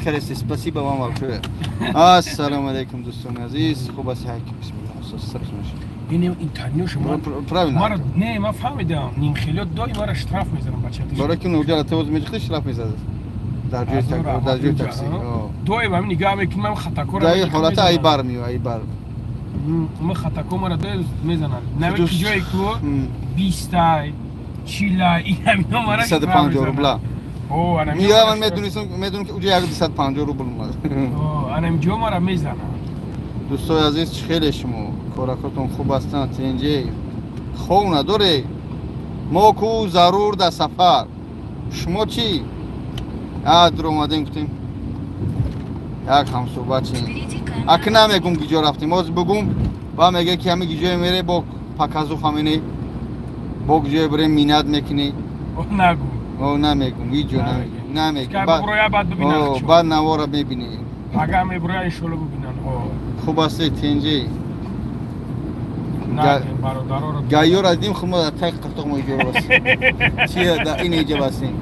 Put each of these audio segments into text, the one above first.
Хелеси, спасибо вам большое. Ассалому алейкум, дӯстони азиз, хуб аст? Бисмилла. Ин интернёша ман Правильно. Мара не, ман фаҳмидам, нимхелиёт дои мара штраф мезанам, бача. Барои ки нуҷара тавоз меҷихти, штраф мезадад дар ҷои такси. Доим ҳамин нигаҳ мекунам, хатакора. Дар ин ҳолата ай бар меё, ай бар. Ма хатако мара доим мезананд. Наме ки ҷое ку бистай, чилай, ин ҳамино мара 250 рубла. О, анам. Мира ман медонистам, медонам ки уҷа як 250 рубл омад. О, анам ҷо мара мезананд. Дӯстои азиз, чӣ хеле шумо коракотон хуб ҳастанд, тинҷе, хов надоре? Мо ку зарур дар сафар, шумо чӣ? Як дур омадем, гуфтем, як ҳамсӯҳбат чи. Впереди камера. Аки намегум гиҷо рафтем, ҳозир бугум, ба мега ки ҳами гиҷое мере, бо показуха мене, бо гиҷое бирем, минат мекунӣ. О, нагу. О, намегум, ҳеҷ ҷо намегум, намегум. Ка буброя, баъд бибинанд. О, баъд навора мебинӣ. Ага, меброя, иншолло, бибинанд. О. Хуб ҳастед, тинҷе? На, бародароро. Гайёра дидим, худ мо дар таги қиртоқ мо иҷо бас чи да ин иҷа бастем.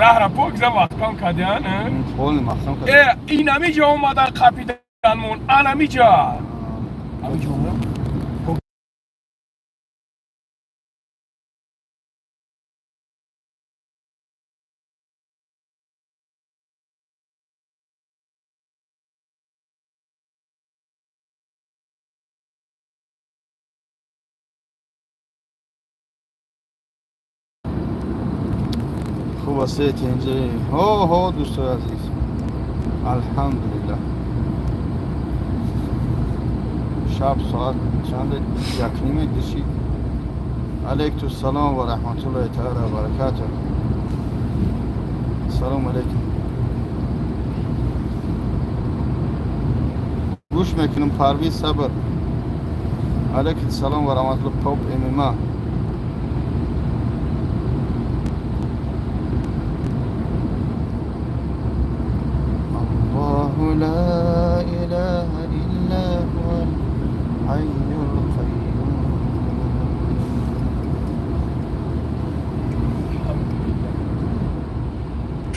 Раҳра пок за вақтам кардиан, э? Полный махсам кард. Э, ин ҳамиҷа омадан қапиданмон, анамиҷа, ҳамиҷа омад. Хуб ҳастед, тинҷе? Ҳо, ҳо, дӯстои азиз, алҳамдулиллаҳ. Шаб соат чанде? 1:30 дишид. Алайкум салом ва раҳматуллоҳи таала ва баракатуҳ. Салому алайкум. Гӯш мекунам, Парвиз Сабр. Алайкум салом ва раҳматуллоҳ. Поп ММА. الله لا إله إلا هو الحي القيوم.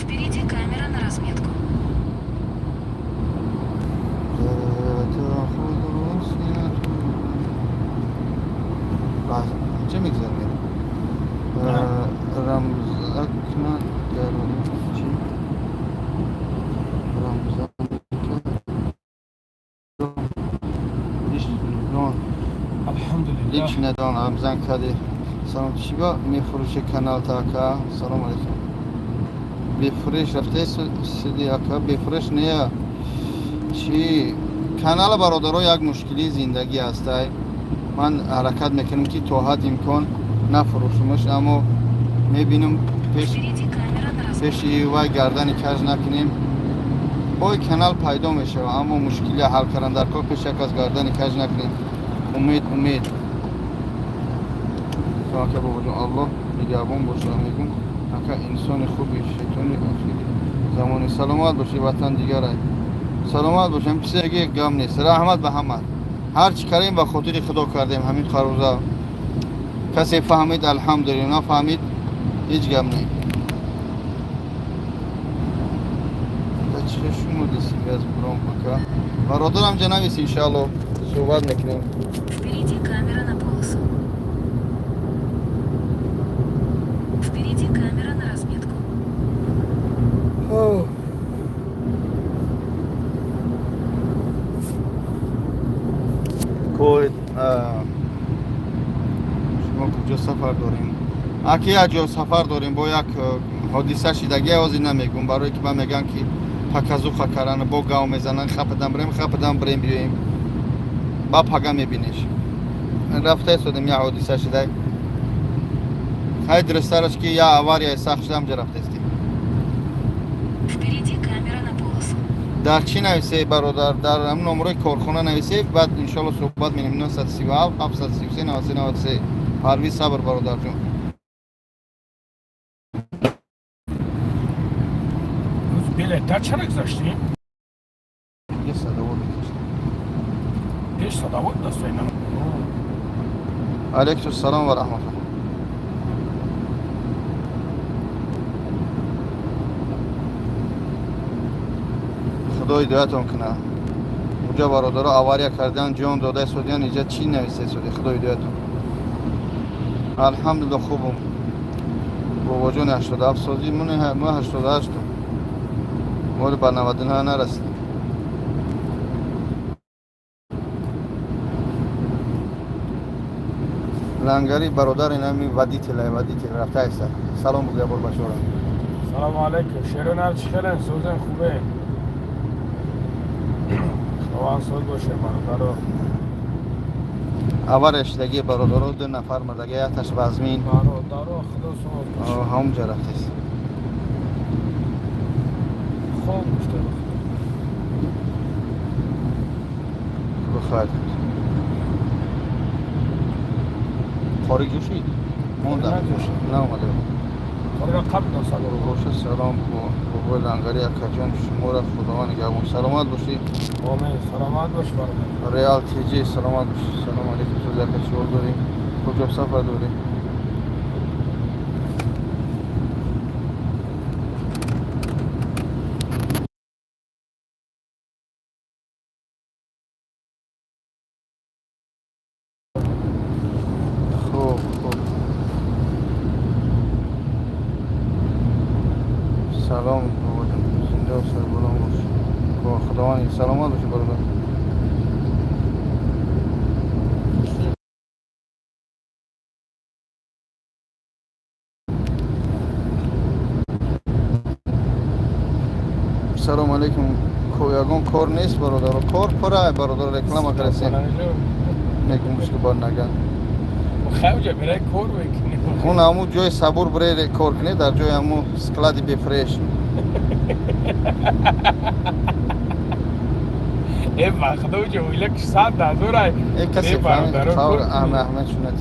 Впереди камера на разметку. لا تأخذه سنة. لحظة، چه میگذره؟ رمزکنا درون چی؟ رمزان دон. Алҳамдулиллаҳ. Лич надон рамзан кади. Салом, чиба мефурӯши канал така? Салом алейкум. Бефурӯш рафте сиди ака, бефурӯш не, чи канала, бародаро, як мушкилии зиндагӣ ҳастай. Ман ҳаракат мекунам, ки то ҳад имкон нафурӯшумаш, аммо мебинам пеш Впереди камера на разметку. Пеши вай гардани каж накунем, бой канал пайдо мешава, аммо мушкили ҳал кардан дар кор, пеш як аз гардани каж накунем. Умед, умед. То ака, бобоҷон, Аллоҳ нигаҳбон боша. Мегум, ака, инсони хуби, шайтони охири замони. Саломат бошӣ, ватан дигарай. Саломат бошам, писаги, гам нест. Раҳмат ба ҳама. Ҳар чӣ кардем, ба хотири Худо кардем. Ҳамин қаруза касе фаҳмид, алҳамдулилла, нафаҳмид, ҳеҷ гап не. Чӣ шумо дисигаз бром, ака, бародарам ҷа навис, иншаалло, суҳбат мекунем. Впереди камера на полосу. Впереди камера на разметку. Ко, шумо куҷо сафар дорем? Аки, як ҷо сафар дорем, бо як ҳодиса шидагия, ҳозир намегум, барое ки ман мегӯям ки показуха кардан, бо гав мезанан, хападан бирем, хападан бирем, биёем, ба пага мебинеш. Рафта истодем, як ҳодиса шидай. Хай, дурустараш ки як аварияи сахт шуда, ҳамҷа рафтаистем. Впереди камера на полосу. Дар чӣ нависе, бародар? Дар ҳамн номерои корхона нависе, баъд иншоалло суҳбат менем. 937 733 93 93. Парвиз Сабр, бародарҷон. Беле, дар чара гузаштем? Е, садовод. Пеш садовод дастаина. Алейкум салом ва раҳматуллоҳ. Худо ҳидоятон кунад. Уҷа бародаро авария кардан, ҷон дода истодиян, иҷа чӣ нависта истоди? Худо ҳидоятон. Алҳамдулилла, хубум. Бобоҷони 87 созӣ, мо 88-ум. Моли ба 99 нарасидем. Лангари бародар инами водитель, водитель рафта иста. Салом бугӯя бор бачора. Салом алейкум. Шеронар чӣ хелен? Созен хубе? Худованд соз боше бародаро. Авария шидагии бародаро, ду нафар мурдаги, якташ вазмин. Бародаро, худо соз боше. Ҳамҷа рафтест. Хоб гуфта. Худо хоҳад. Қори ҷӯшид? Монда. Наомада. Қориро қабл дод. Боша, салом бобои Лангари, акаҷон, шуморо Худованд нигаҳбон. Саломат бошӣ. Омин, саломат бош бародар. Реал ТЖ, саломат бошӣ. Салом алейкум, суз ака, чӣ ҳол дорӣ? Куҷо сафар дорӣ? Хуб, хуб. Салом бобоҷон, зинда ва сарбаланд бош. Худованд саломат бошӣ бародар. Салом алейкум. Ягон кор нест бародаро? Кор пура бародаро, реклама кардасем. Мегум мушкил бор наган. Хавҷа берай кор мекунем. Он ҳамун ҷои сабур бире кор кунед, дар ҷои ҳамун склади бефреш. Э вақта уҷа оила ки 100 ҳазор ай. Э касе фаҳмид, фавр Аҳмад шунад.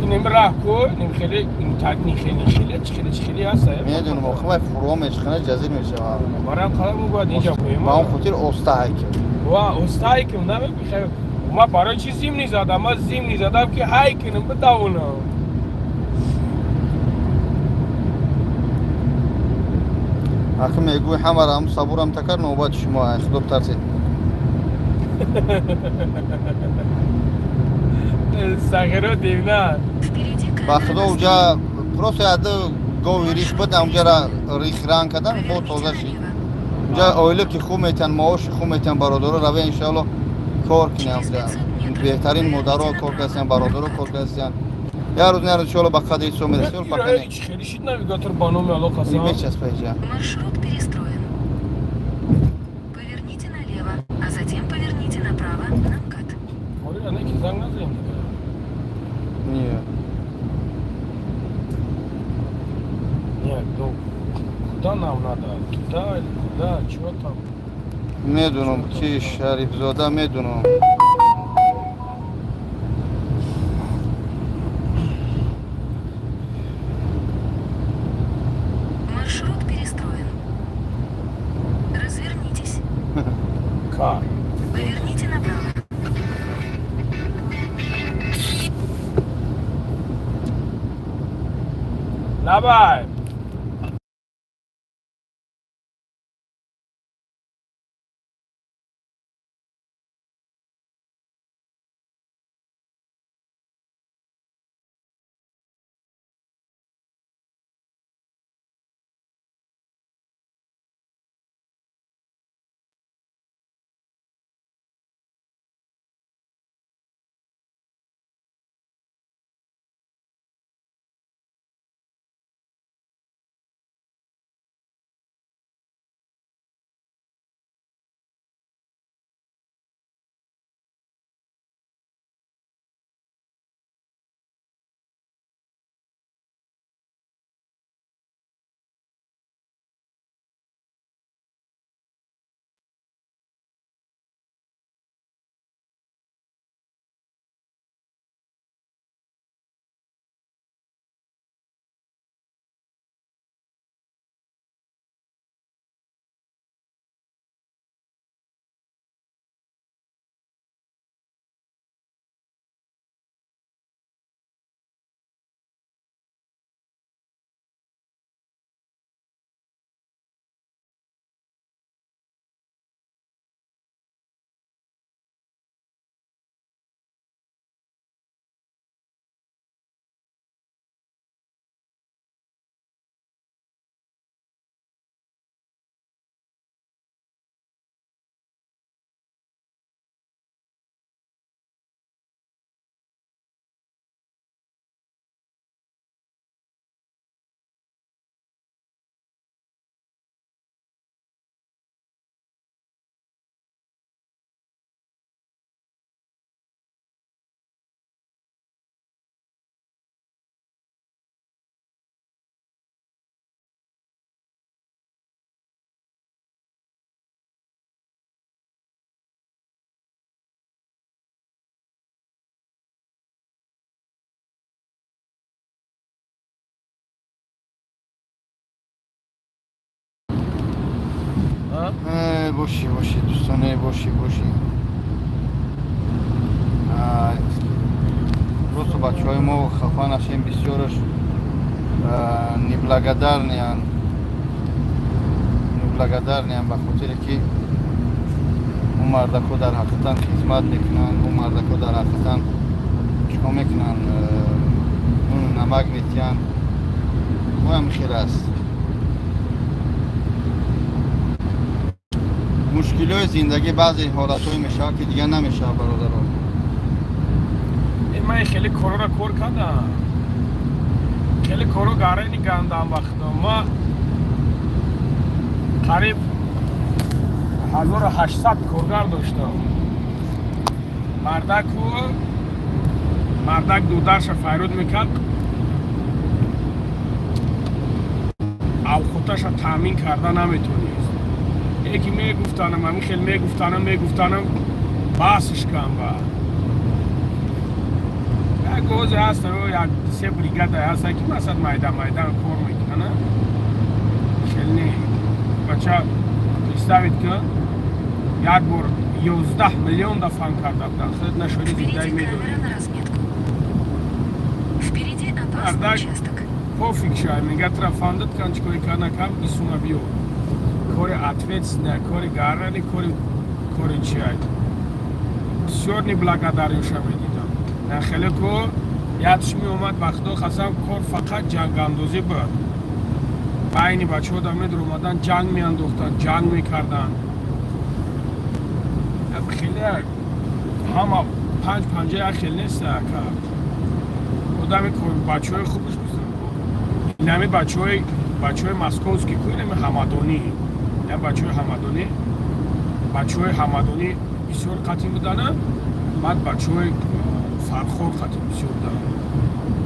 Инем раҳ ку, ним хеле, так ни хеле, хеле, чи хеле, чи хеле ҳаст. Медонам, охи вай фурӯ мечхана, ҷазир мешавад. Барам қалам бояд инҷа буем. Ба он хотир оста ҳайкам. Ва оста ҳайкам намебихай. Ма барои чи зимни задам? Ма зимни задам ки ҳайкунам бидавонам. Ахи мегӯй ҳамара ҳам сабурам такар, навбати шумо, ай худо битарсед. Сағиро девна. Впереди Ба камера худо на уҷа просто яду гови рих буд, ҳамҷара рих ранг кардан, бо Поверните тоза шид. налево. Уҷа оила ки хуб метиҳанд, маоши хуб метиҳанд бародаро, раве иншоалло кор кунем. Через 500 метров Беҳтарин модаро поверните кор направо. кардастиян, бародаро кор кардастиян. Як рӯз на рӯз иншоалло ба қадри ҳисоб мерасӣ, пока не. Чи хеле шид навигатор ба номи Алло қасам. Мечаспа иҷа. Маршрут перестроен. Поверните налево, а затем поверните направо на МКАД. Қориро не ки занг назанем дигар. Не. Нет, ну куда нам надо? Туда или куда? Чего там? Медунам, ки Шарифзода, медунам. Маршрут перестроен. Развернитесь. Как? Поверните направо. Давай! Боши, боши, дӯстоне, боши, боши. Просто бачаҳои мо хафа нашем, бисёраш неблагодарный янд, неблагодарный янд, ба хотире ки ӯ мардако дар ҳақиқатан хизмат мекунанд, ӯ мардако дар ҳақиқатан чикор мекунанд, нуну намак метиҳанд. Оям хел аст. Мушкилиҳои зиндагӣ баъзе ҳолатҳое мешавад, ки дигар намешавад, бародаро. Ман хеле корора кор кардам, хеле коро гарани гандам вақто. Ма қариб 1800 коргар доштам. Мардаку мардак дударша файруд мекард, авхоташа таъмин карда наметонист. Яки мегуфтанам, ҳамин хел мегуфтанам, мегуфтанам, басш кам. Ба як озе ҳаст, як се бригада ҳаста, ки масад майдан майдан кор мекунана. Хел не, бача, представить кун, як бор 11 миллион дафан карда будан. Худ нашоди зиндаи Впереди медорӣ. камера на разметку. Впереди опасный Бардак. участок. Пофиг шай, мега трафандат кан, чикори кана кам, исума биё. Кори ответственная, кори гарани, кори чиай. Бисёр неблагодарный ша медидам. На хеле ку ядш меомад, ба худо қасам, кор фақат ҷангандозӣ буд. Байни бачаҳо да медуромадан, ҷанг меандохтанд, ҷанг мекарданд. Хеле ҳама панҷ панҷа як хел нест, ака. Одами бачаҳои хубш, инами бачаҳои московский ку, инами ҳамадонӣ, ина бачаҳои ҳамадонӣ, бачаҳои ҳамадонӣ бисёр қатин будана, баъд бачаҳои Фархор қатин бисёр буданд.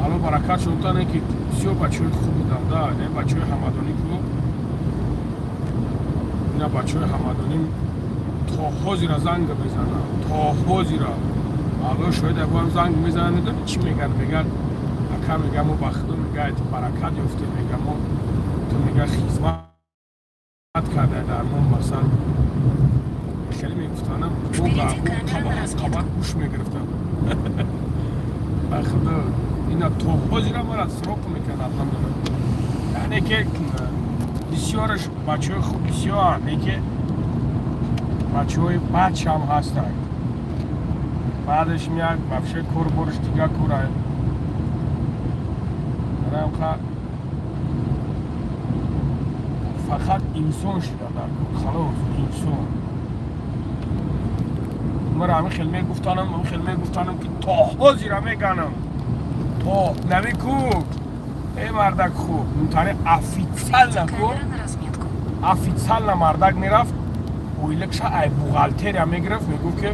Алло баракат шудтане, ки бисёр бачаҳои хуб буданд да. Ина бачаҳои ҳамадонӣ ку, ина бачаҳои ҳамадонӣ то ҳозира занг мезананд, то ҳозира. Алло шоҳид, ягоам занг мезананд, медони чӣ мегӯянд? Мегӯянд: «Ака, мега, мо ба худо, мега, баракат ёфтем, мега, мо ту, мега, хизмат карда дар мо». Масалан, хеле мегуфтанам, қабат гӯш мегирифтам. Ба худо, ина то ҳозира мара сроқ мекунад, намедонам. Яъне ки бисёраш бачаҳои хуб бисёранд, не ки бачаҳои бадшам ҳастанд. Баъдаш меяд, вообще кор борш дига кора. Рамқа фақат инсон шуда дар кор, халос, инсон. Мара ҳамин хел мегуфтанам, ҳамин хел мегуфтанам, ки то ҳозира меганам, то намеку. Э, мардак хуб мутари официально ку. Камера на разметку. Официально мардак мерафт, ойликша ай бухгалтерия мегирифт, мегуфт ки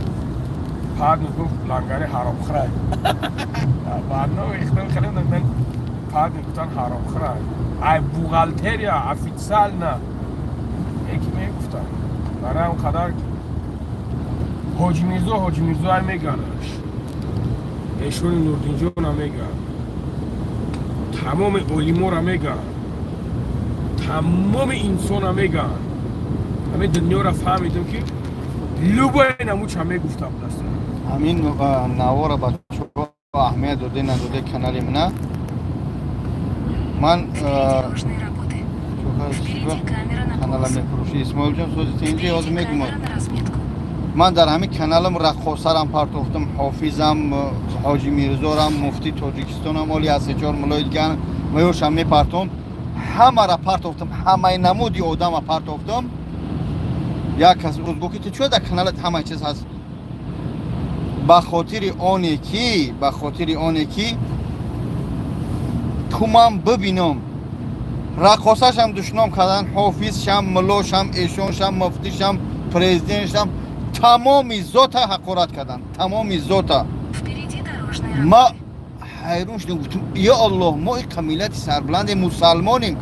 баъд мегуфт: «Лангари ҳаромхӯрай». Баъдно хеле баъд мегуфтан: «Ҳаромхӯрай». Ай бухгалтерия официально яки мегуфтан. Барои ҳам қадар Ҳоҷи Мирзо, Ҳоҷи Мирзо ай меганаш, эшони Нурдинҷона меган, тамоми олимора меган, тамоми инсона меган. Ҳамин дунёра фаҳмидем, ки любой намуча мегуфта будаст. Ҳамин навора, бачаҳо, аҳамият доде надоде, канали мана ман Впереди дорожные работы. Впереди камера на канала полосу. мефурӯши, Исмоилҷон, сози тинҷи ҳозир Впереди мегумад. камера на разметку. Ман дар ҳамин каналам раққосарам партофтам, ҳофизам, Ҳоҷи Мирзорам, муфти Тоҷикистонам, оли аз сечор мулои дигар маёшам мепартом. Ҳамара партофтам, ҳамаи намуди одама партофтам. Як кас рӯз гуфт, ки ту чӯ дар каналат ҳамаи чиз ҳаст? Ба хотири оне ки ту ман бибинам, раққосашам душном кардан, ҳофизшам, мулошам, эшоншам, муфтишам, президентшам, тамоми зота ҳақорат кардан, тамоми зота. Впереди дорожные Ма работы. ҳайрон шудам, гуфтам: «Ё Аллоҳ, мо иқа миллати сарбуланде мусалмонем,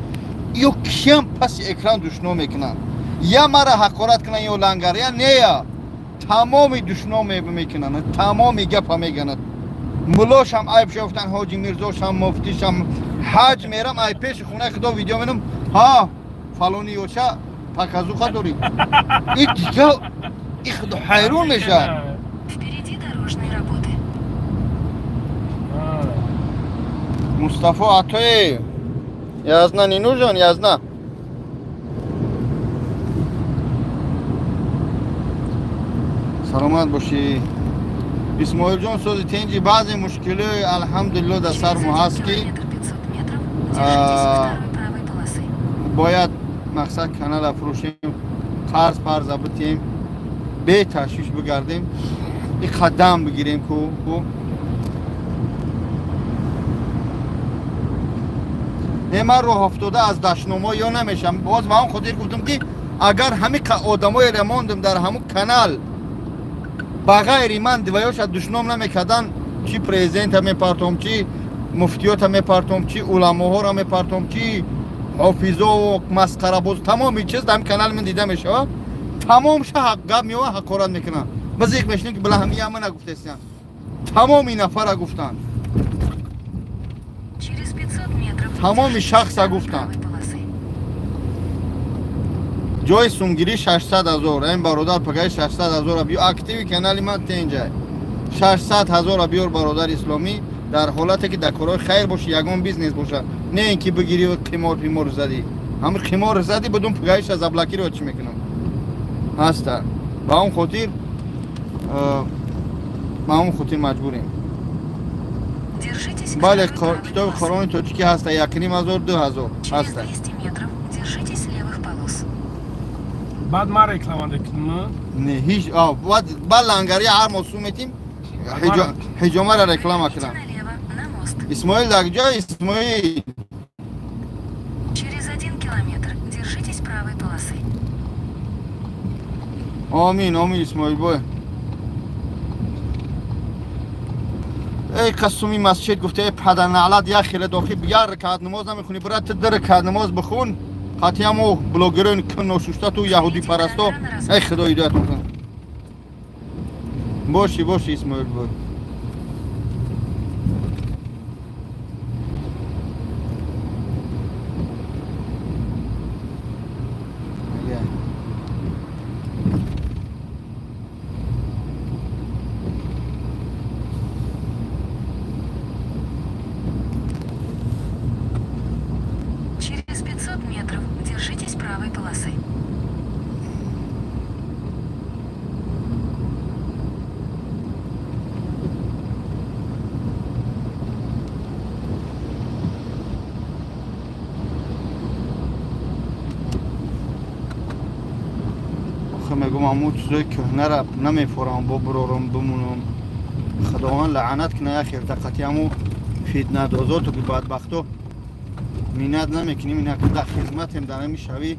ё киям паси экран душном мекунанд, я мара ҳақорат кунанд, ё лангар, я нея, тамоми душном мекунанд, тамоми гапа меганад». Мулошам айб шофтан, Ҳоҷи Мирзошам, муфтишам. Ҳаҷ мерам, ай пеши хонаи худо видео менам: «Ҳа, фалони ёча». Показуха дорӣ. И дига и ҳайрон мешавад. Впереди дорожные работы. Мустафо Атоев. Язна не нужен, язна. Саломат бошӣ. Исмоилҷон, сози, тенҷи. Баъзе мушкилӣ, алҳамдулилло, дар Через сармо 1 ҳаст, ки километр 500 метров А, держитесь второй правой полосы. Бояд мақсад канала фурӯшем, қарз парза битем, беташвиш бигардем и қадам бигирем ку. Не, ман роҳ афтода аз дашномҳо ё намешам. Боз ба он хотир гуфтам, ки агар ҳами одамоеро мондем дар ҳамун канал, ба ғайри ман диваёша душном намекардан, чӣ президента мепартом, чӣ муфтиёта мепартом, чӣ уламоҳоро мепартом, чӣ ҳофизову масқарабоз, тамоми чиз дар ҳамин канали ман дида мешавад. Тамомша ҳақ гап меова, ҳақорат мекунанд. Ма зиқ мешинем, ки била ҳами яма нагуфтестиям, тамоми нафара гуфтанд. Через 500 метров Тамоми держитесь шахса второй гуфтанд. правой полосы. Ҷои сумгирӣ 600 ҳазор. Ин бародар, пагаи 600 ҳазора биё. Активи канали ман тенҷай. 600 ҳазора биёр, бародар исломӣ, дар ҳолате ки дар корҳои хайр бошӣ, ягон бизнес боша, не ин ки бигирӣ қимор пимор задӣ. Ҳами қимор задӣ будум, пагаиша заблокировать чӣ мекунам ҳаста. Ба он хотир маҷбурем. Держитесь Бале. второй правой Китоби полосы. Қурони тоҷикӣ ҳаста, 1,5 ҳазор, 2 ҳазор Через ҳаста. 200 метров держитесь левых полос. Баъд ман реклама мекунам. Не, ҳеҷ. Баъд лангари ҳар мо сум метим, ҳиҷомара реклама Поверните кунам. налево на мост. Исмоил дар ҷой, Исмоил? Через 1 километр держитесь правой полосы. Омин, омин, Исмоил бой. Эй, қасуми масҷид гуфта, эй паданалат, як хеле дохил, як ракат намоз намехунӣ, брат, ту ду ракат намоз бихун. Қатъиямо блогерони ношушта, ту яҳудипарасто. Эй, худо ҳидоятон кунад. Боши, боши, Исмоил бой. Yeah. Через 500 метров держитесь правой полосы. Охе, мегум, ҳамун чизои кӯҳнара намефорам, бо бурорам бимонам. Худованд лаънат кина, як хел тақати ҳаму фитнадозоту ки бадбахто миннат намекунем. Ина дар хизматем, дар ҳами шавӣ.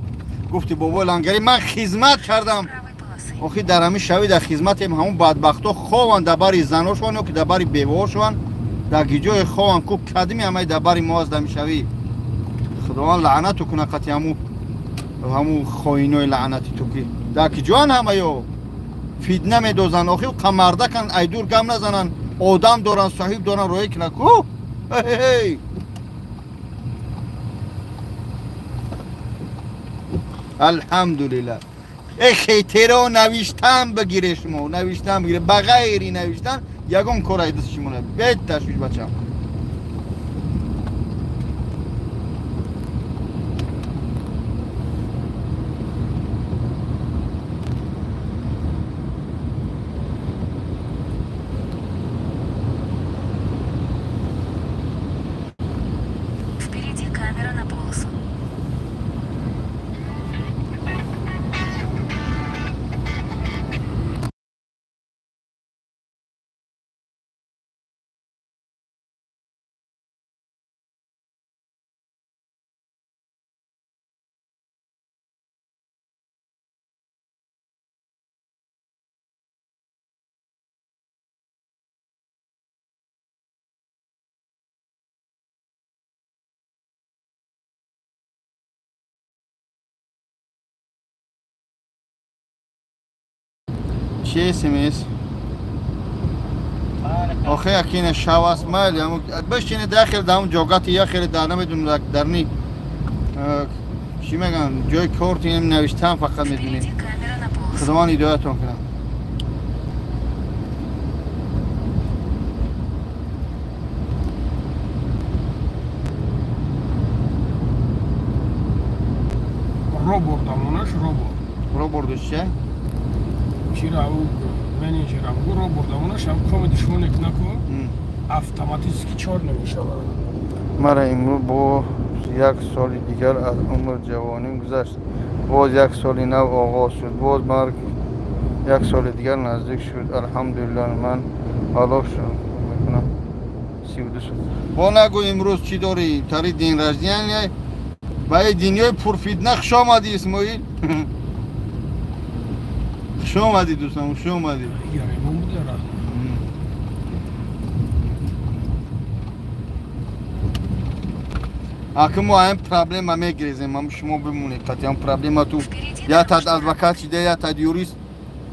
Гуфти бобои лангари, ман хизмат кардам. Правой полосы. Охи, дар ҳами шавӣ дар хизматем. Ҳамун бадбахто хованд дар бари заношон ё ки дар бари беваҳошон, дар гиҷое хованд ку, кадими ҳамаи дар бари мо аст дар ҳами шавӣ. Худованд лаънату куна қати ҳаму хоинои лаънати ту, ки дар киҷоан ҳамаё фитна медозанд. Охи, қамардакан, айдур гам назананд, одам доранд, соҳиб доранд, роҳӣ кунанд ку. Ҳей! Алҳамдулиллах. Э, хейтеро, навиштан бигире, шумо навиштан бигире, ба ғайри навиштан ягон кор ай дасти шумо бед ташвиш, бачам. Впереди камера на полосу. Чи смс? Охе, якина шав аст, майли, бишине дахел дар ҷогати, я хеле дар намедунам дарни. Чӣ мегӯям, ҷои кортинем навиштаам, фақат медонем. Впереди камера на полосу. Худованд ҳидоятон кунад. Ро бурдамонаш, ро бурд. Ро бурдуш че? Чира, ӯ менеҷерам гу, ро бурдамонаш ам комеди шумонек наку, автоматически чёрный мешавад. Мара имрӯз бо як соли дигар аз умр ҷавоним гузашт, боз як соли нав оғоз шуд, боз марг як соли дигар наздик шуд. Алҳамдулиллаҳ, ман ҳалок мекунам 32 сол. Бо нагӯ, имрӯз чӣ дорӣ? Тари день рождения ба и дунёи пурфитна хуш омадӣ, Исмоил, хуш омадӣ, дӯстам, хуш омадӣ. Яремон буда. Аки мо ҳамин проблема мегирезем, ам шумо бимонед қатъиан проблема ту. Впереди Я тад дорожный адвокат шида, я тад юрист,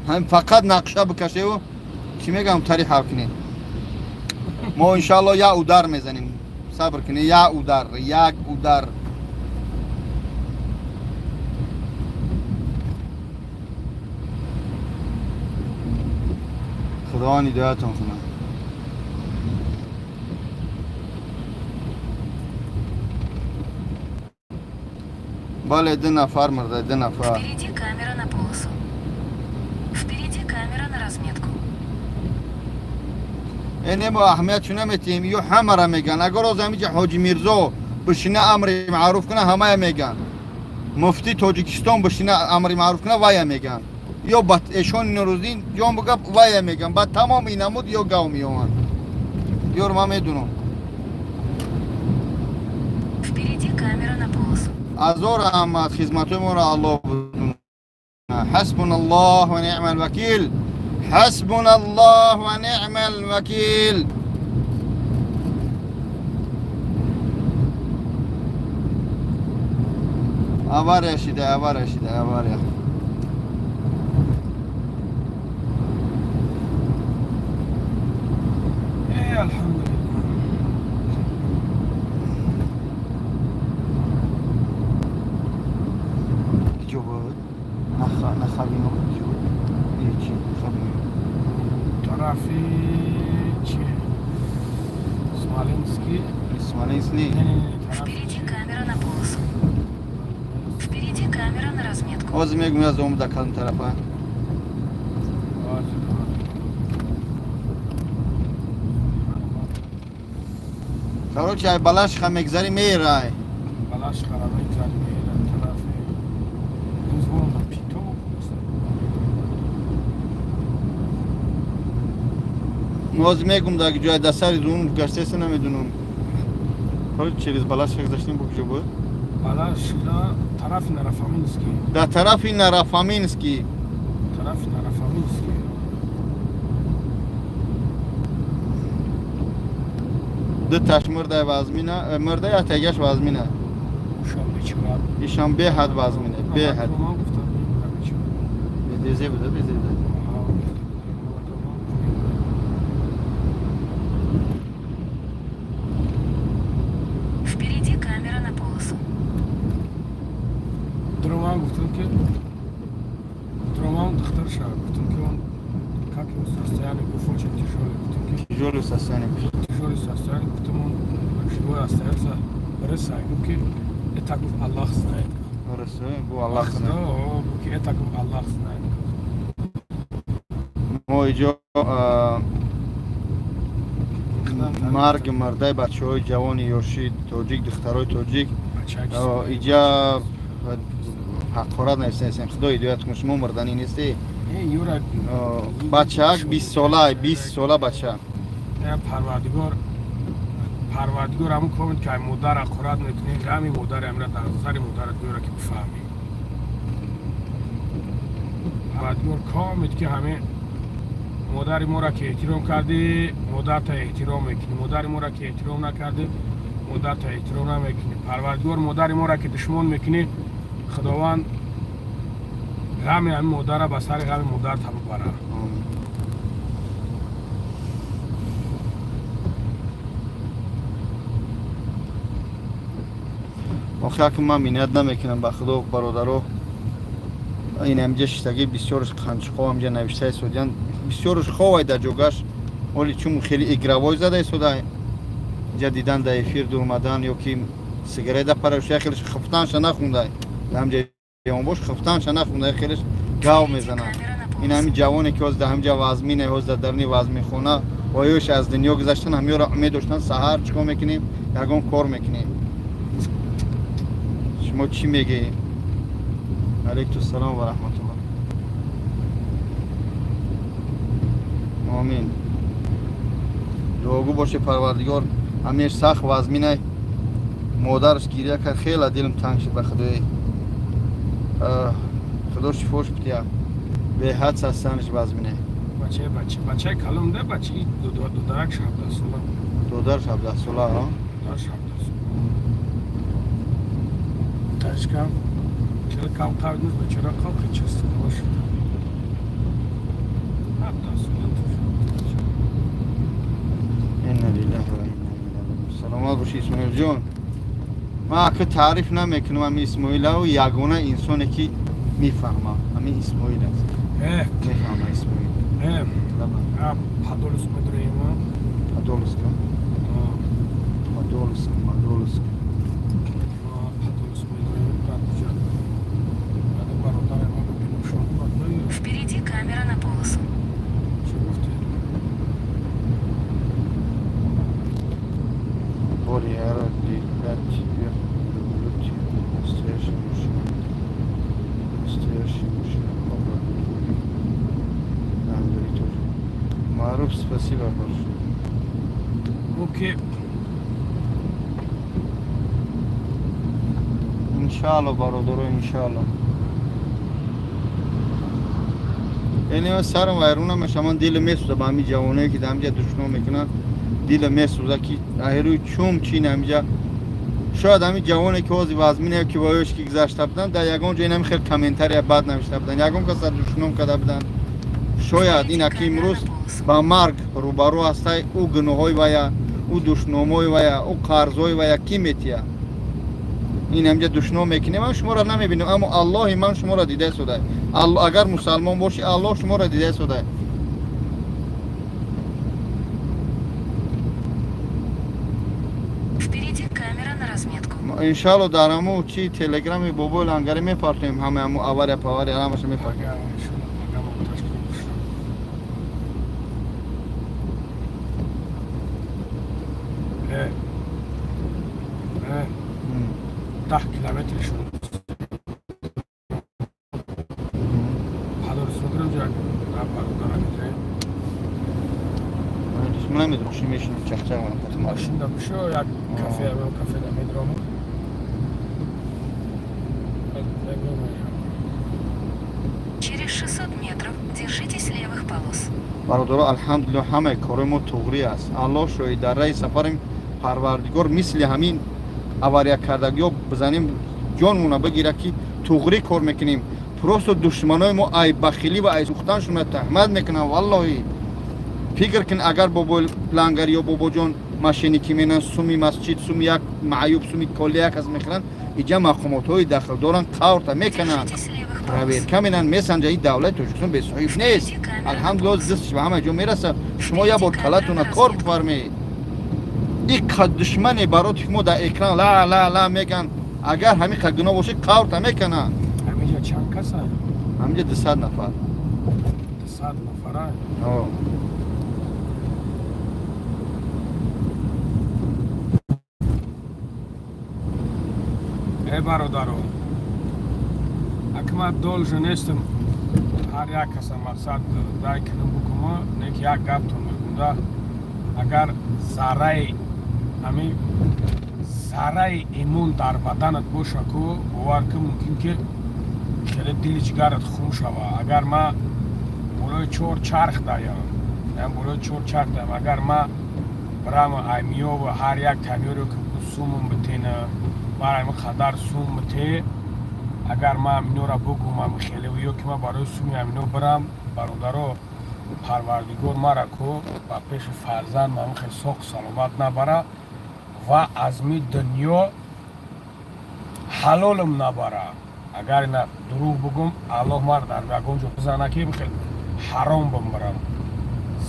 ҳамин фақат нақша бикашеву, чӣ мегӯям, тари ҳал кунем. Мо иншаалло як удар мезанем, сабр кунед, як удар, як удар. Худованд ҳидоятон кунад. Бале, ду нафар мурда, ду нафар. Впереди камера на полосу. Впереди камера на разметку. Э, не, мо аҳамиятшо наметиҳем, ё ҳамара меган. Агар оз ҳамиҷа Ҳоҷи Мирзо бишина, амри маъруф куна, ҳамая меган. Муфти Тоҷикистон бишина, амри маъруф куна, вая меган. Ё ба эшони Нуруддин ҷон буга, вая меган. Ба тамоми намуд ё гав меоманд. Ёр, ман медунам. Впереди камера на полосу. Азор раҳмат, хизматҳои моро Аллоҳ будуна. Ҳасбуна Аллоҳ ва ниъмал вакил, ҳасбуна Аллоҳ ва ниъмал вакил. Авария шида, авария шида, авария. Э, алҳамдулиллаҳ. Киҷо буд? Нахабино киҷо буд? Чи хабино? Тарафи чи, Смоленский. Смоленск не. Не, не, не, тарафи Впереди чи? камера на полосу. Впереди камера на разметку. Ҳозир мегӯм, аз омада кадом тарафа. Ҳозир, ҳозир. Короче, ай Балашиха мегзарӣ, мерай. Балашихара мегзарӣ, мера тарафи Звонда Пито. Ҳозир мегум, дар ҷоя дар сари зун гаштеса, намедунам. Короче, через Балашиха гузаштем, бо куҷо буд? Балашиха тарафи Нарофоминский. Дар тарафи Нарофоминский. Тарафи Нарофоминский. Ду таш мурдай вазмина, мурда, я тагаш вазмина. Ушам бечора. Ишам беҳад вазмина, беҳад. Ман гуфтам, бечора. Безе буда, безе буда. Аҳа. Впереди камера на полосу. Дроман гуфтам ки, Дроман духтарша гуфтам ки, он как его состояние, гуфт, очень тяжелый, гуфтам ки Тяжёлое состояние. Тяжелое состояние, гуфтам, он живой остается, рыса, гуфт ки это, гуфт, Аллах знает. Раса, бу Аллах Да, знает. о, гуфт ки это, гуфт, Аллах знает. Мо иҷо марги мардаи бачаҳои ҷавони ёши тоҷик, духтарои тоҷик, иҷа ҳақорат нависем. Худо ҳидоят кун, шумо мурданӣ нестӣ. Бачаак 20 сола, 20 сола бача. Парвардигор, Парвардигор, ҳамун комент ки ай модар ҳақорат мекунӣ, ғами модари амира дар сари модарат биёра ки бифаҳмӣ. Парвардигор, комет ки ҳаме модари моро ки эҳтиром кардӣ, модарта эҳтиром мекунӣ, модари моро ки эҳтиром накардӣ, модарта эҳтиром намекунӣ. Парвардигор, модари моро ки душмон мекунӣ, Худованд ғами ҳамин модара ба сари ғами модарта бубара. Омин. Охи аки ман миннат намекунам ба худо, бародаро. Ин ҳамҷа шиштагӣ бисёрш қанчиқо ҳамҷа навишта истодиян, бисёрш ховай дар ҷогаш. Оли чун хеле игровой зада истода, инҷа дидан дар эфир дурмадан ё ки сигарета параш, як хелеш хифтанша нахундай, ҳамҷа ҷавонбош хифтанша нахунда, як хелеш гав Впереди мезанад. камера на Ин полосу. ҳамин ҷавоне ки ҳозир дар ҳамҷа вазмине, ҳозир дар даруни вазминхона оёш аз дунё гузаштан, ҳамёро умед доштан, саҳар чӣ кор мекунем, ягон кор мекунем. Шумо чӣ мегӯед? Алайкум салом ва раҳматуллоҳ. Омин. Дуогӯ боше, Парвардигор ҳамеш сахт вазминай. Модараш гиря кард, хела дилм танг шуд ба худои. Худо шифош бития, беҳад састанаш вазминай. Бачаи бача, бачаи калон да, бачаи дударак 17 сола. Додараш 17 сола, а? Дудараш 17 сола. Ташкам хеле кам қавд нест, бечора, қалқи чист шуд. 17 сола. Инна лиллаҳи ва инна илайҳи роҷиун. Саломат бошӣ, Исмоилҷон. Ман ака таъриф намекунам ами Исмоилау, ягона инсоне ки мефаҳмам ҳамин Исмоил аст. Мефаҳма Исмоил. Лаба. Подолск медроема. Подолск, Подолск, Подолск. Подолск медроем, баъд ҷа баъд бародари ма бибинам шон. Впереди камера на полосу. Чӣ гуфтӣ? Бори я для тебя люблю тебя. Настоящий мужчина. Настоящий мужчина. Оба. Андрей тоже. Маруф, спасибо большое. Окей. Иншалло, бародаро, иншалло. Яъне сарам вайрон намеша, ман дилам месӯза ба ҳамин ҷавоное, ки дар ҳамҷа душном мекунанд, дилам месӯза, ки аҳрӯи чум чин ҳамҷа. Шояд ҳамин ҷавоне, ки ҳозир вазмине, ки воёш ки гузашта буданд, дар ягон ҷо инами хел комментария бад навишта буданд, ягон каса душном карда буданд. Шояд ина ки имрӯз ба марг рӯбарӯ ҳастай, ӯ гуноҳҳои вая, ӯ душномҳои вая, ӯ қарзҳои вая кӣ метия? Ин ҳамҷа душном мекунем, ман шуморо намебинам, аммо Аллоҳи ман шуморо дида истодай. Агар мусалмон бошӣ, Аллоҳ шуморо дида истодай. Впереди камера на разметку. Иншалло, дар ҳаму чи телеграми бобои лангари мепартоем ҳама ҳаму авария павария ҳамаша мепартоем. Ага, иншалло, ага, мо ташкил кушам. 10 километри шуд. Подолск медроем, ҷа бародара медроем. Ман намедонам, ши мешинем, чахчах. Машина бишо, як кафе, ам кафе да медром. Через 600 метров держитесь левых полос. Бародаро, алҳамдулилло, ҳамаи корои мо туғрӣ аст. Аллоҳ шоҳид, дар раи сафарем, Парвардигор мисли ҳамин авария кардагиё бизанем, ҷонмона бигира, ки туғрӣ кор мекунем. Просто душманои мо ай бахилӣ ва ай сӯхтаншона таҳмат мекунанд. Валлоҳи, фикр кун, агар бобои лангари ё бобоҷон мошенникӣ менан, суми масҷид, суми як маъюб, суми колли як кас мехӯранд, иҷа мақомотҳои дахлдоранд, қаврта мекунанд, Держитесь левых полос. проверка менан, месанҷа. Ин давлати Тоҷикистон бесоҳиб нест, алҳамдулилло, дастш ба ҳама ҷо мераса. Шумо як бор калатона кор бифармед. Ин қад душмане бароти мо дар экран ла ла ла меган, агар ҳамин қад гуноҳ бошед, қаврта мекунанд. Ҳаминҷа чанд каса? Ҳаминҷа 200 нафар. 200 нафара? О. Э, бародаро, акма должен нестам ҳар як каса мақсад дай кунам букума, не ки як гаптон мегӯм. Агар зарраи ҳами зарраи имон дар баданат боша ку, бовар кун, мумкин ки хеле дили ҷигарат хун шава. Агар ма болои чор чарх даям, болои чор чарх даям, агар ма брама аймиёва ҳар як камёре ки сумум битена, мара ами қадар сум бите, агар ма аминора бугум, ами хеле ё ки ма барои суми амино бирам, бародаро, Парвардигор мара ку ба пеши фарзанд ман хел соқ саломат набара ва аз ми дунё. Ҳалолам набара. Агар ина дурӯғ бугум, Аллоҳ мар дар ягон ҷо бизана, ки хел ҳаром бимбарам.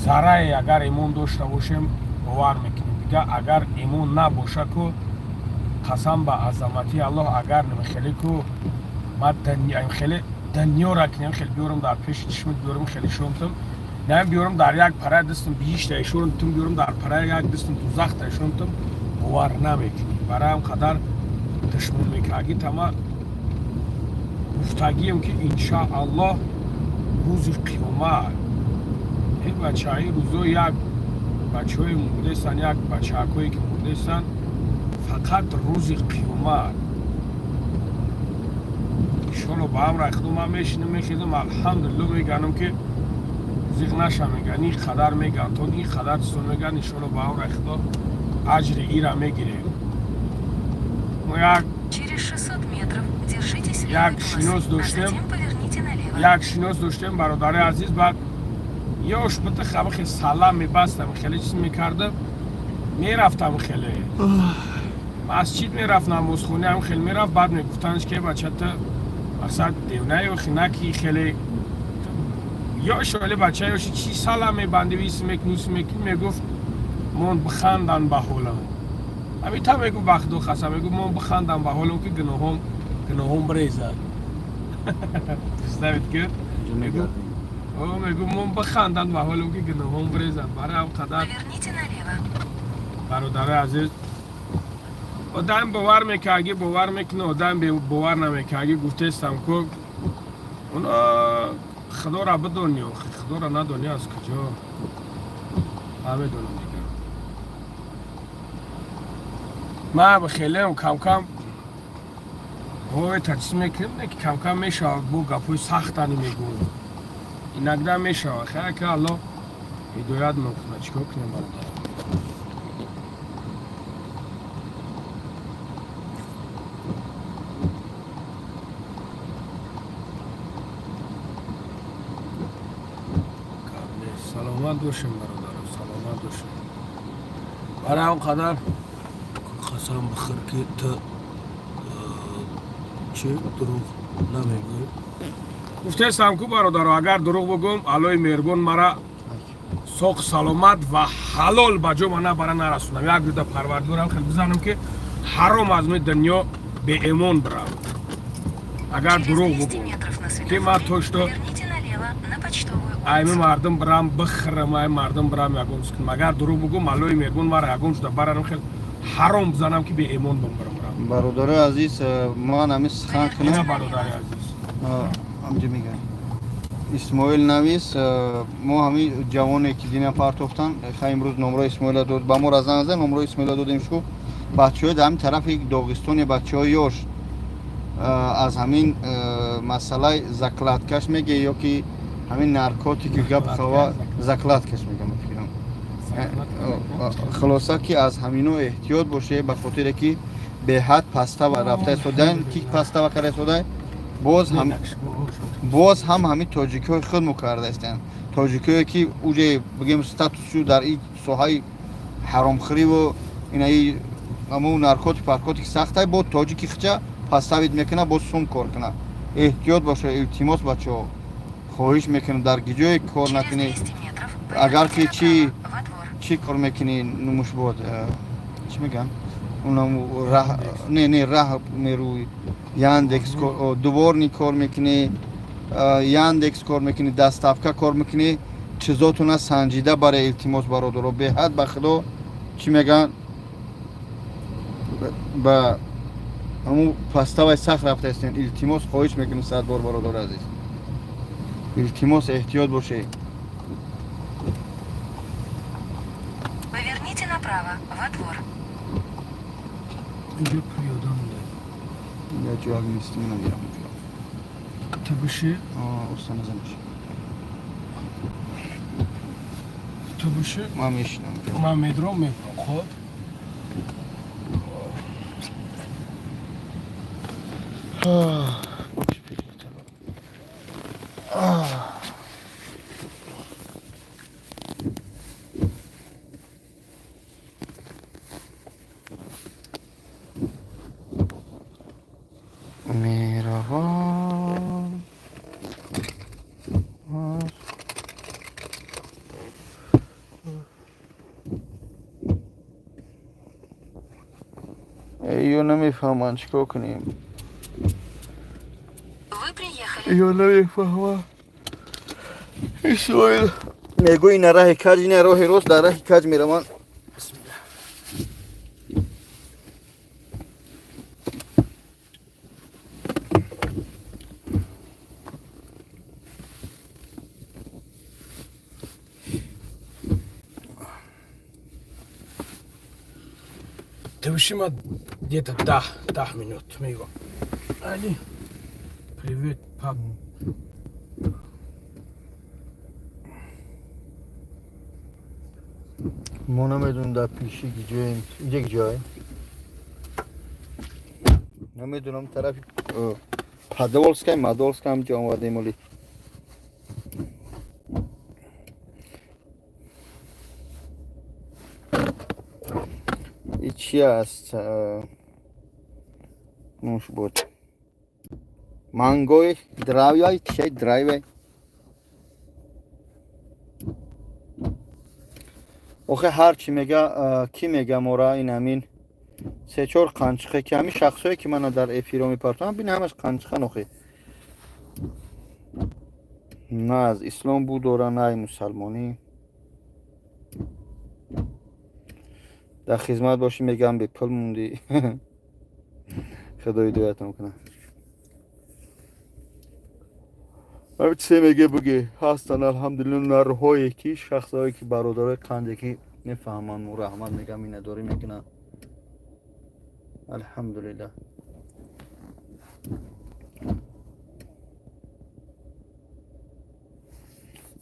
Заррае агар имон дошта бошем, бовар мекунем. Дига агар имон набоша ку, қасам ба азамати Аллоҳ, агар хеле ку ма хеле дунёра кинем, хеле биёрам дар пеши чишмат, биёрам, хеле шомтам, на биёрам, дар як параи дастам биҳишта ишорам тум, биёрам, дар параи як дастам дузахта ишорам тум, бовар намекунӣ. Барои ҳам қадар душмон мекарги тама гуфтагием, ки иншааллоҳ рӯзи қиёмат ин бачаи рӯзо як бачаҳои мурдестан, як бачаакое ки мурдестан, фақат рӯзи қиёмат иншолло ба амраи Худо ман мешинам, мехезам, алҳамдулилло меганам, ки зиқ наша. Меган, ин қадар меган, то ин қадар чизо меган, иншолло ба амраи Худо аҷри ира мегирем. Мо як Через 600 метров держитесь як левой полосы, шинос а доштем. затем поверните налево. Як шинос доштем, бародари азиз, баъд ёш бута, хабахе салам мебастам, хеле чиз мекардам, мерафтам, хеле масҷид мерафт, намозхони ҳам хеле мерафт. Баъд мегуфтанш, ки бачата мақсад девнаё хинаки, хеле ёш, оле бача ёши, чӣ салам мебанди, вис мекунӣ, ус мекунӣ? Мегуфт: мон бихандан ба ҳолам. Ҳамита мегуфт, ба Худо қасам, мегуфт: мон бихандан ба ҳолам, ки гуноҳом брезад. Представить ки мегу: мон бихандан ба ҳолам, ки гуноҳом брезад. Барои ҳам қадар Поверните налево. Бародари азиз, одам бовар мекарги, бовар мекуна, одам бовар намекарги, гуфтестам ку, оно Худоро бидони, охи Худоро надони, аз куҷо намедонам. Дигар ман хелеам камкам ҳой тачиз мекунем, не ки камкам мешавад, бо гапҳои сахтани мегӯм, иногда мешавад. Хай, ки Аллоҳ ҳидоят мекунад, чикор кунем, бародар? Гап нест. Саломат бошем, бародаро, саломат бошем. Барои ҳам қадар қасам бихӯр, ки ту чӣ дурӯғ намегӯӣ. Гуфтестам ку, бародаро, агар дурӯғ бигӯм, Аллои меҳрубон мара соқ саломат ва ҳалол ба ҷо ма набара, нарасонам. Як рӯза Парвардигорам хел бизанам, ки ҳаром аз ми дунё беэмон бирам, агар Через дурӯғ 200 бигӯм. метров на Ки ма светофоре то что поверните налево на Почтовую айми улицу. Мардум бирам бихӯрам, ай мардум бирам ягон чиз кунам. Агар дурӯғ бигӯм, Аллои меҳрубон мара ягон ҷуда барарам, хел ҳаром бизанам, ки беэмон бимбирам. Бародари азиз, ман ҳамин сухан Ина кунам. Бародари азиз. Ҳамҷа мегӯям, Исмоил навис, мо ҳамин ҷавоне ки дина партофтан, хай, имрӯз номрои Исмоила дод ба мо, разан зад, номрои Исмоила додем. Шу бачаҳои дар ҳамин тарафи Доғистони, бачаҳои ёш, аз ҳамин масъалаи закладкаш меге ё ки ҳамин наркотики гап хава, закладкаш мегам, фикрам. Хулоса, ки аз ҳамино эҳтиёт боше, ба хотире ки беҳад пастава рафта истодаем, ки пастава карда истодаем, боз ҳам ҳамин тоҷикҳои худмо карда истанд, тоҷикҳое ки уже бигем статусшу дар ин соҳаи ҳаромхӯриву инаи ҳамун наркотик паркотик сахтай, бо тоҷики хича паставид мекунад, боз сум кор кунад. Эҳтиёт боша, илтимос, бачаҳо, хоҳиш мекунам, дар гиҷое кор Через накунед. 200 метров Агар ки поверните направо, во двор. Чӣ кор мекунӣ, нумушбод, чӣ мегӯям, унам раҳ, не, раҳ мерӯй, Яндекс кор, дворник кор мекунӣ, Яндекс кор мекунӣ, доставка кор мекунӣ, чизотуна санҷида баре, илтимос, бародаро. Беҳад, ба Худо, чӣ мегӯянд, ба ҳамун паставай сахт рафта истем. Илтимос, хоҳиш мекунем сад бор, бародари азиз, илтимос, эҳтиёт бошед. Поверните направо, во двор. Инҷо пиёда монда. Я ҷоак нестим, намерам. Ту биши. Уста назаниш. Ту биши. Ман мешинам. Ман медром, мебурам. Хоб. Ё намефаҳманд, чӣ кор кунем? Вы приехали. Ё намефаҳманд. Исроил мегӯ, ина раҳи каҷ, ина роҳи рост, дар раҳи каҷ мераванд. Бисмиллаҳ. Тевшима где-то 10 минут мегӯ. Али, привет, пап. Мо намедонем, дар пеши ҷоем, инҷа ҷой намедонам, тарафи Подолскай, Мадолска ҳам ҷо омадем, оли. И чи аст? Нуш буд, мангои дравяй чай драйвай. Охе, ҳар чи мега, кӣ мега мора, ин ҳамин се-чор қанчиқе, ки ҳамин шахсое, ки мана дар эфиро мепартоам, бин, ҳамаш қанчиқан. Охе, на аз ислом бу дора, на ай мусалмонӣ. Дар хизмат бошӣ, мегам, бепул мондӣ. Худо ҳидоятам кунад. Чизе меге, буге, ҳастанд, алҳамдулилла, нарҳое, ки шахсҳое, ки бародарои қанде, ки мефаҳманд, мо раҳмат мегам, миннатдорӣ мекунанд, алҳамдулилла.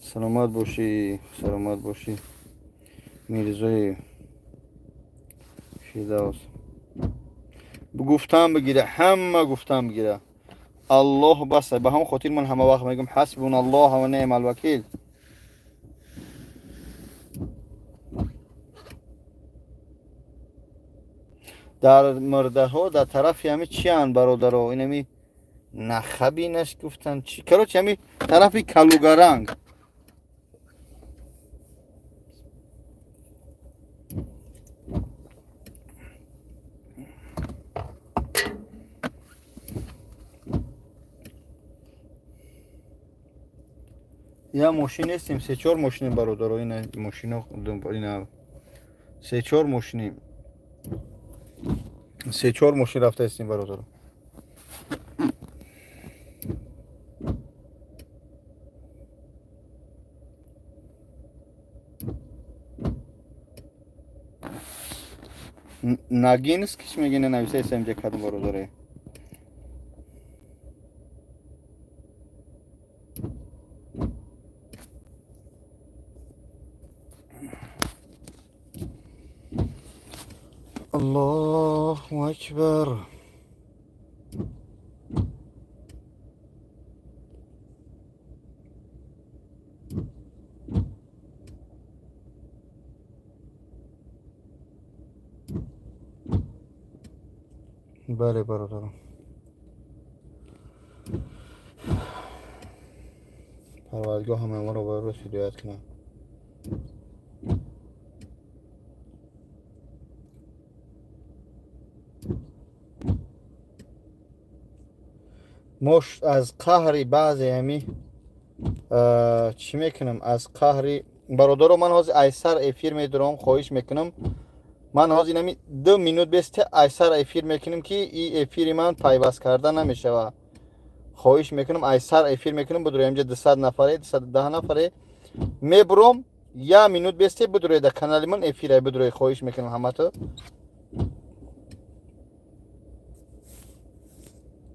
Саломат бошӣ, саломат бошӣ, Мирзои Фирдавс. Гуфтан бигира, ҳама гуфтан бигира, Аллоҳ бас. Ба ҳамон хотир ман ҳама вақт мегӯям: ҳасбуна Аллоҳ ва неъмал вакил. Дар мурдаҳо, дар тарафи ҳами чиянд, бародаро, инами нахабинаш гуфтанд чи, короче, ҳами тарафи Калугаранг. Я мошин нестем, се-чор мошинем, бародаро. Ина мошино, ина се-чор мошинем, се-чор мошин рафта истем, бародаро. Нагинск чӣ мегӯ, ина нависа истем ҷа кадом, бародаре. Аллоҳу акбар. Бале, бародарам, Парвардигоҳ ҳамаи моро ба рост ҳидоят кунад. Мо аз қаҳри баъзе ҳами чӣ мекунам, аз қаҳри бародаро. Ман ҳозир айсар эфир медорам, хоҳиш мекунам. Ман ҳозир инами 2 минут бесте айсар эфир мекунем, ки и эфири ман пайваст карда намешавад. Хоҳиш мекунам, айсар эфир мекунам, будуро. Инҷа 200 нафаре, 210 нафаре. Мебуром, я минут бесте, будуре, дар канали ман эфир, будуре, хоҳиш мекунам ҳамато.